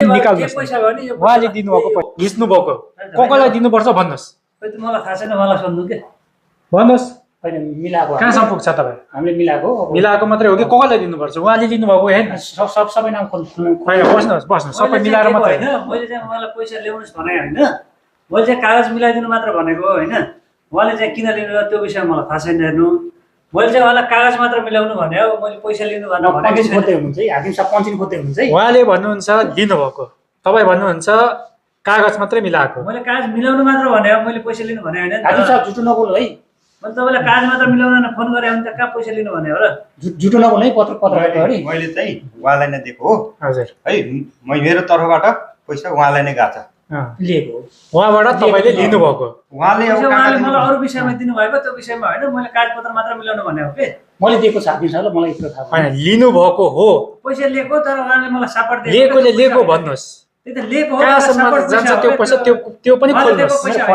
निकाल्नुहोस्। पैसा भयो नि यो उहाँले दिनुभएको घिच्नु भएको कसलाई दिनुपर्छ भन्नुहोस् मलाई थाहा छैन मलाई सोध्नु के भन्नुहोस् होइन मिलाएको कहाँसम्म पुग्छ तपाईँ हामीले मिलाएको मिलाएको मात्रै हो कि कसलाई दिनुपर्छ उहाँले दिनुभएको हेर्नु सबै नाम होइन बस्नुहोस् सबै मिलाएर मात्रै होइन मैले चाहिँ उहाँलाई पैसा ल्याउनुहोस् भने होइन मैले चाहिँ कागज मिलाइदिनु मात्र भनेको होइन उहाँले चाहिँ किन लिनु त्यो विषयमा मलाई थाहा छैन हेर्नु मैले चाहिँ उहाँलाई कागज मात्र मिलाउनु भने हो मैले पैसा लिनु भनेर भनेको खोज्दै हुनुहुन्छ है हाकिम साहब पञ्चिन खोज्दै हुनुहुन्छ है उहाँले भन्नुहुन्छ दिनुभएको तपाईँ भन्नुहुन्छ कागज मात्रै मिलाएको मैले कागज मिलाउनु मात्र भने हो मैले पैसा लिनु भने होइन हाकिम साहब झुटो नबोल्नु है मैले तपाईँलाई कागज मात्र मिलाउन फोन गरेँ भने त कहाँ पैसा लिनु भने हो र झुटो नबोल्नु है पत्रकार मैले चाहिँ उहाँलाई नै दिएको हो हजुर है मेरो तर्फबाट पैसा उहाँलाई नै गएको छ लिएको उहाँबाट तपाईँले लिनुभएको उहाँले अब उहाँले मलाई अरू विषयमा दिनुभएको त्यो विषयमा होइन मैले कागजपत्र मात्र मिलाउनु भने हो के मैले दिएको छ हाकिम साहबलाई मलाई यत्रो थाहा होइन लिनुभएको हो पैसा लिएको तर उहाँले मलाई सापट दिएको लिएकोले लिएको भन्नुहोस् त्यही त लिएको हो कहाँसम्म जान्छ त्यो पैसा त्यो पनि खोल्नुहोस् पैसा